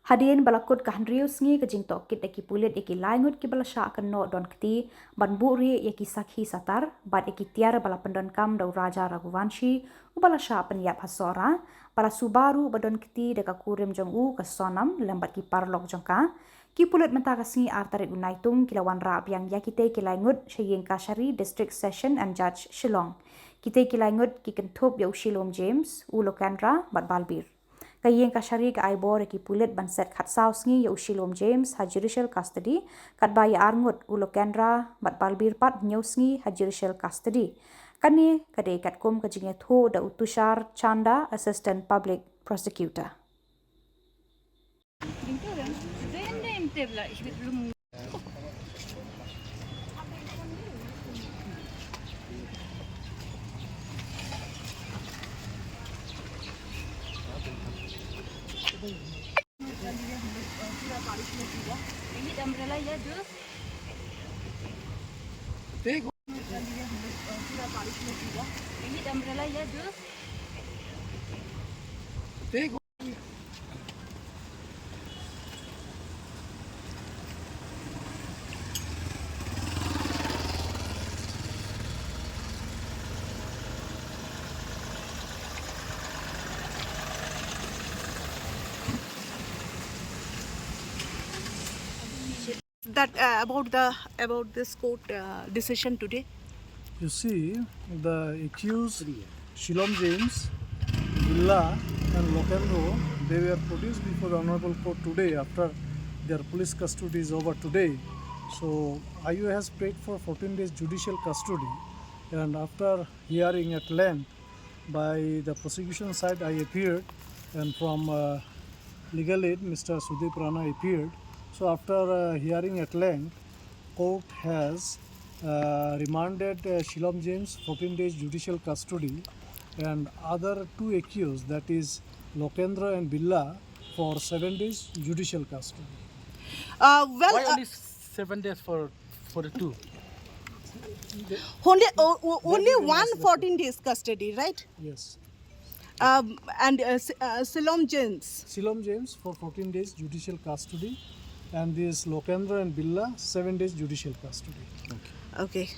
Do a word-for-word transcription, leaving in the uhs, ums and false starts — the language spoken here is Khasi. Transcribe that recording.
Hadien ba la kut ka hynriew sngi ka jingtohkit da ki pulit ïa ki lai ngut kiba la shah kynnoh don kti ban buhrieh ïa ki sakhi satar bad ïa ki tiar ba la pyndonkam da u Raja Raghuvanshi uba la shah pynïap ha Sohra, ba la suba ruh ba don kti da ka kurim jong u ka Sonam lem bad ki paralok jong ka. Ki pulit mynta ka sngi ar tarik u Naitung ki la wanrah biang ïa kitei ki lai ngut sha ïing kashari District Session and Judge Shillong. Kitei ki lai ngut ki kynthup ïa u Shilom James, u Lokendra bad Balbir. Ka ïing kashari ka ai bor ïa ki pulit ban set khatsaw sngi ïa u Shilom James ha judicial custody, katba ïa ar ngut u Lokendra bad Balbir pat hynñiew sngi ha judicial custody. Kane ka dei katkum ka jingïathuh da u Tushar Chanda, Assistant Public Prosecutor. That, uh, about the, about this court, uh, decision today? You see, the accused Shilom James, Billa, and Lokendra, they were produced before the Honorable Court today after their police custody is over today. So I U A has prayed for fourteen days judicial custody, and after hearing at length by the prosecution side, I appeared, and from, uh, legal aid, Mister Sudip Rana appeared. So after, uh, hearing at length, court has, uh, remanded, uh, Shilom James fourteen days judicial custody and other two accused, that is Lokendra and Billa, for seven days judicial custody. Uh, well, Why uh, only seven days for, for the two? Only, o- o- only one fourteen days custody, right? Yes. Um, and, uh, S- uh, Shilom James. Shilom James for fourteen days judicial custody, and this Lokendra and Billa, seven days judicial custody. Okay.